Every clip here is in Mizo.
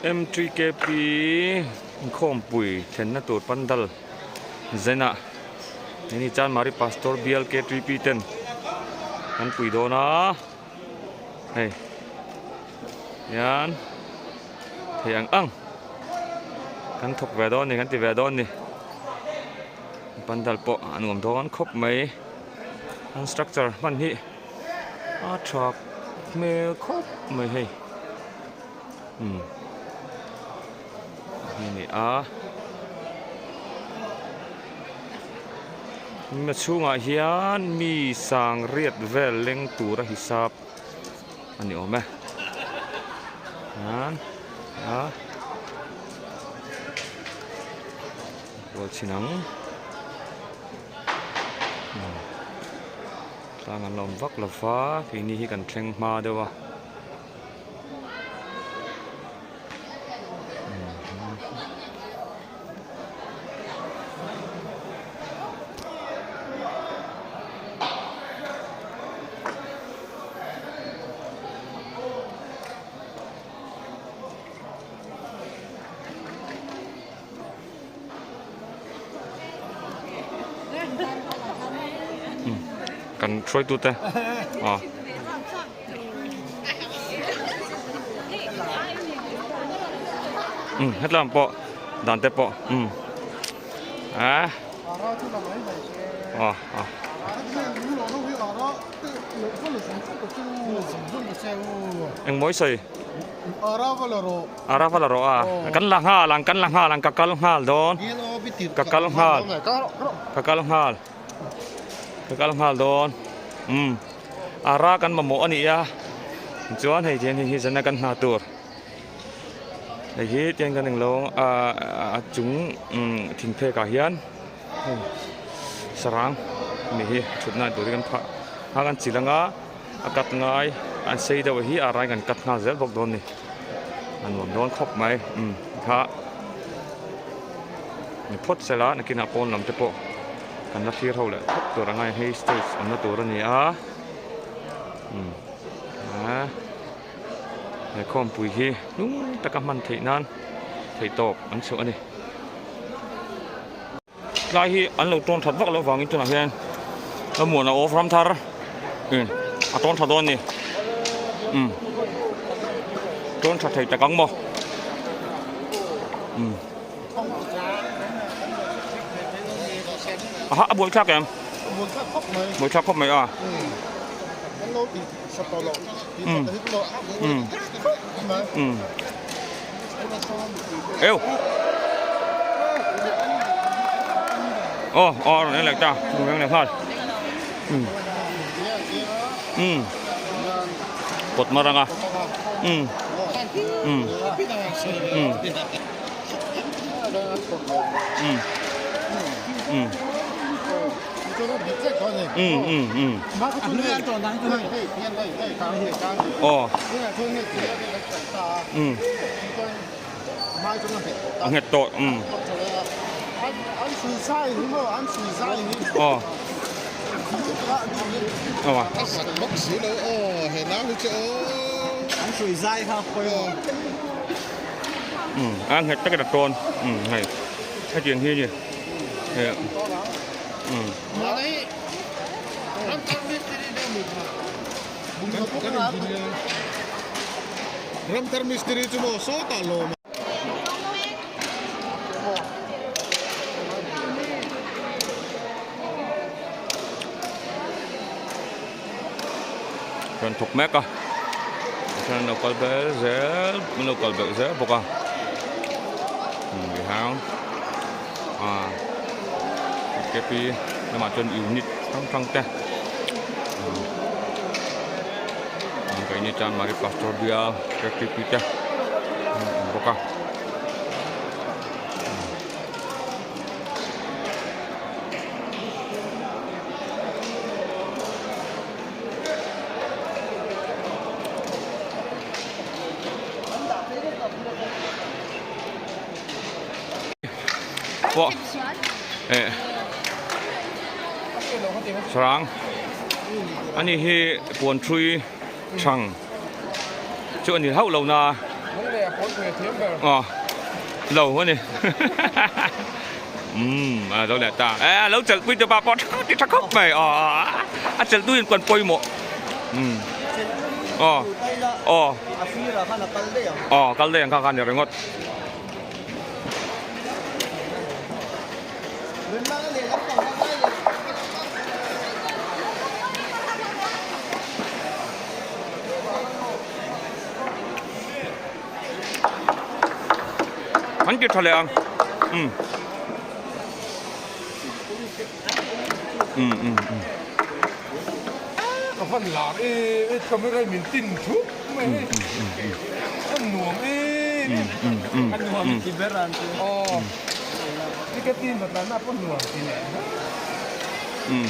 M3KP inkhawmpui thlenna tur pandal zenah heni Chanmari Pastor Bial K3P ten an pui dawn a hei hian thei ang ang kan thawk ve dawn a ni kan ti ve dawn a ni pandal pawh a nuam dawn khawp mai an structure hman hi a tha hmel khawp mai hei umm hi a ni a a chhungah hian mi sang riat vel leng tura hisap a ni awm e chuan a kual chhin ang tlang an la awm vak lo va keini hi kan thleng hma deuh a. Kan hruaitute aw. Um hetlam pawh dan te pawh um ah aw aw. Engmawi sawi? Ara va la rawh a kan la nghal ang kan la nghal ang ka kal nghal dawn ka kal nghal ka kal nghal ka kal nghal dawn um ara kan mamawh a ni a chuan hei tiang hi zana kan hna tur hei hi tiang kan englo a chung thingphek ah hian hei sarang a ni hi thutna tur hi kan phah a kan chilh anga. A cut ngai an sei deuh hi a rai kan cut nghal zel bawk dawn a ni a nuam dawn khawp mai umm kha ni phawt sela nakinah pawn lam te pawh kan la thlir ho leh thawk tur ang a hei stage awmna tur a ni a umm a he khawmpui hi hnung taka hman theih nan theihtawp an chhuah a ni. Tlai hi an lo tawn that vak loh vangin tunah hian ka muan a off ram thar um a tawn tha dawn a ni um tawn tha thei tak ang maw um aha a buai thlak em buai thlak khawp mai a um um um eu ô ô rồi lại ta mình này thôi ừ ừ cột mà răng à ừ ừ ừ ừ ừ ừ ừ ừ aw um a nghet tawh um aw aw um a nghet takin a tawn um hei hetiang hi a ni hei um. Ramthar mistiri chu maw sawtah lawm a. Rawn thawk mek a tichuan an lo kal bel zel an lo kal belh zel bawk a tihang ah K P lamah chuan unit hrang hrang te keini chuan mari pastor bial K T P te an awm bawk a. Pawh eh sarang ani hi puan thui thang chu ani hauh lo na. Aw lo a ni umm a lo leh ta e a lo chelh pui te pa pawh tha ti tha khawp mai aw a chelh tu in kuan pawimawh umm aw aw aw kal daih ang kha kha ni ringawt. An ti tha leh ang umm umm umm umm. Ka van lar em em camera in min tin thup mai hei a nuam em em a nuam ti ber an ti aw ticket in va tlan na pawh nuam ti leh umm.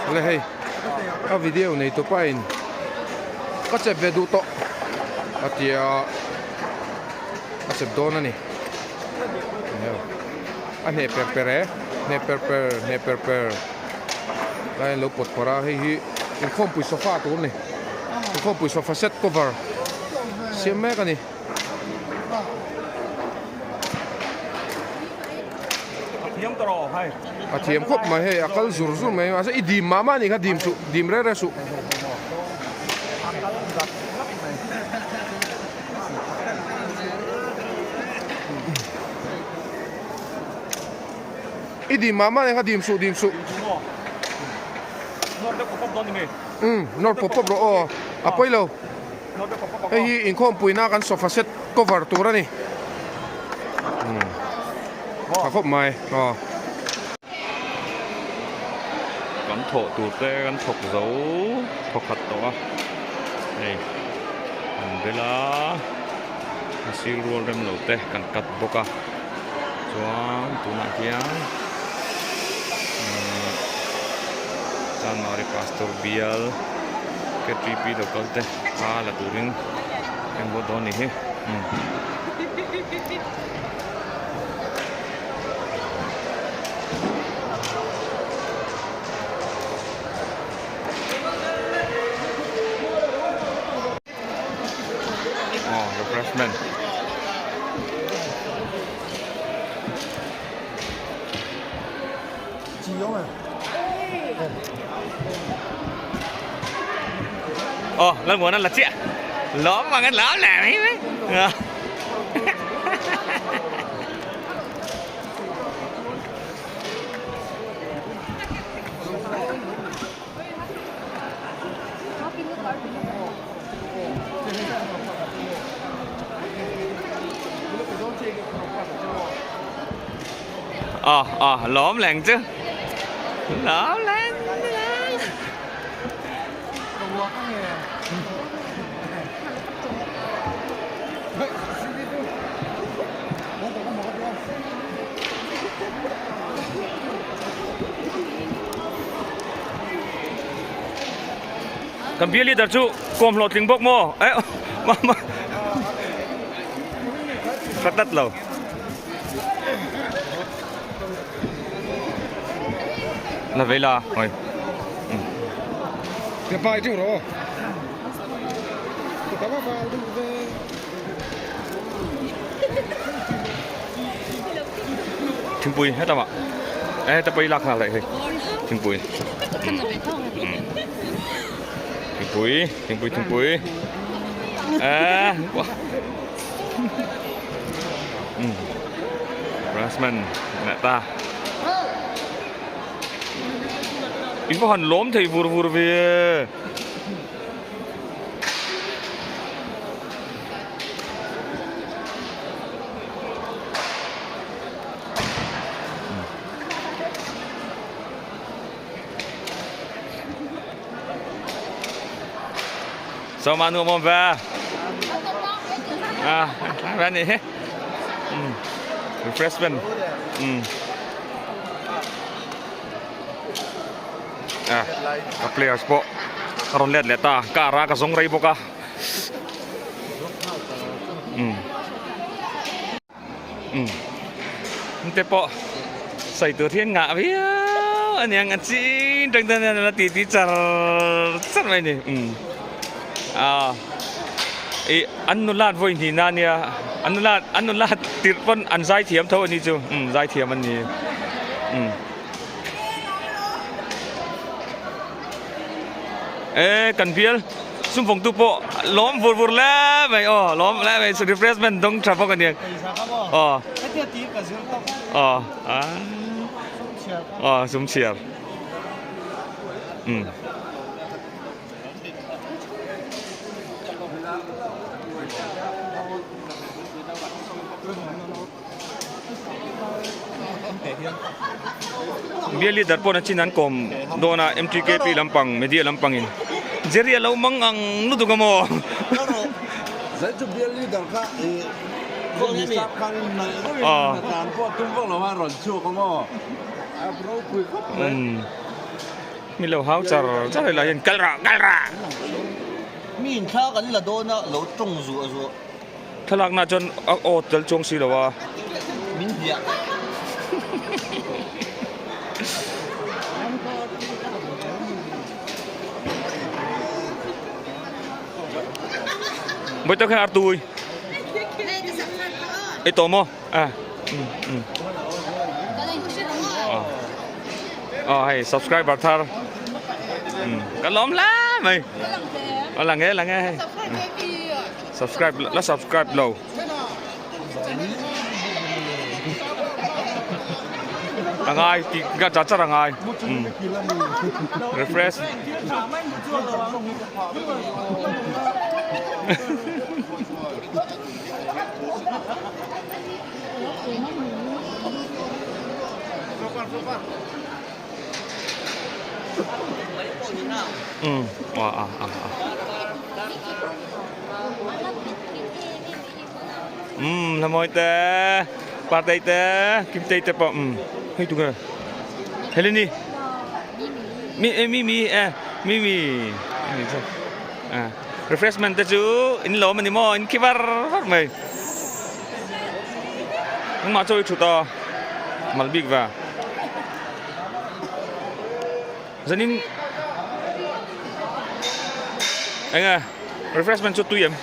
Le hei a video nei tu pa in ka chep ve duh tawh a tia a chep dawn a ni a hneh per per e hneh per per hneh per per. Lai an lo pawt pawrh a hei hi inkhawmpui sofa tur a ni inkhawmpui sofa set cover siam mek a ni. A thiam khawp mai hei a kal zur zur mai mahse i dim mah mah a nih kha dim suh dim reng reng suh. I dim mah mah eng a dim suh dim suh. Umm nawr pawp pawp rawh aw a pawi lo. Hei hi inkhawmpuina kan sofa set cover tur a ni. Umm tha khawp mai aw. Kan thawh tur te kan thawk zo thawkhat tawh a hei an bel a a sir rual rem lo te kan cut bawk a. Chuan tunah hian umm Chanmari Pastor bial K3P local te kha la turin eng buat dawn a ni hi umm. Aw refreshment. Ồ, lên muốn ăn là chị Lõm mà cái lõm là mấy mấy. Ờ ờ lõm làng chứ. Lõm làng. Kan bial leader chu kawm hlawhtling bawk maw eh ka tlat lo. La vei la oi. Thingpui hetlama e heta pawh i lak nghal daih hei thingpui thingpui thingpui thingpui e Rasman leh ta i va han lawm thei vur vur ve. Sao mà nuông mồm về à về nè refreshment ừ à ka players pawh a rawn let leh ta ka ara ka zawng rei bawk a. Um um te pawh sawi tur hian ngah viau a niang a chin tang tan hian a la ti ti char char mai a ni um ah ih an nulat vawi hnih na ania an nulat an nulat tirh pawn an zai thiam tho a ni chu um zai thiam an ni um. E kan bial sumfawngtu pawh lawm vur vur hle mai aw lawm hle mai refreshment dawng tha bawk a nia aw aw aw sum chhiar um. Bial leader pawh nachin an kawm dawn a M_T_K_P lampang media lampangin Jerry a lo mang ang lutuk a maw. Zai chu bial leader kha i hisap khan nalh deuhin hna tlan pawh tum vak lo a rawn chhuak a maw a ropui khawp mai. Mi lo hau char char helai hian kal rah kal rah. Mi inthla kan la dawn a lo tawng zuah zuah. Thlalakna chuan a aw tel chuang si lo a. Min hliah. Boi tao khen artui. Ei tawh maw? A. Aw hei subscriber thar. Ka lawm hle mai. A lang e lang e hei. Subscribe la subscribe lo. A ngai tih ka char char a ngai. Refresh. Um a a a a. Um là moi te partei te kim tei te pawh um hei tu nge Heleni mi e mi mi e mi mi mi chu a refreshment te chu in lawm ani maw in khi var var mai nangmah chaw i thut a mal bik va zanin eng nge refreshment chu tui em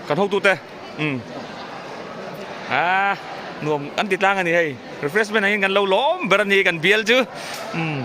kan hotute um ah nuam an ti tlang a ni hei refreshment ang in kan lo lawm ber a ni kan bial chu um.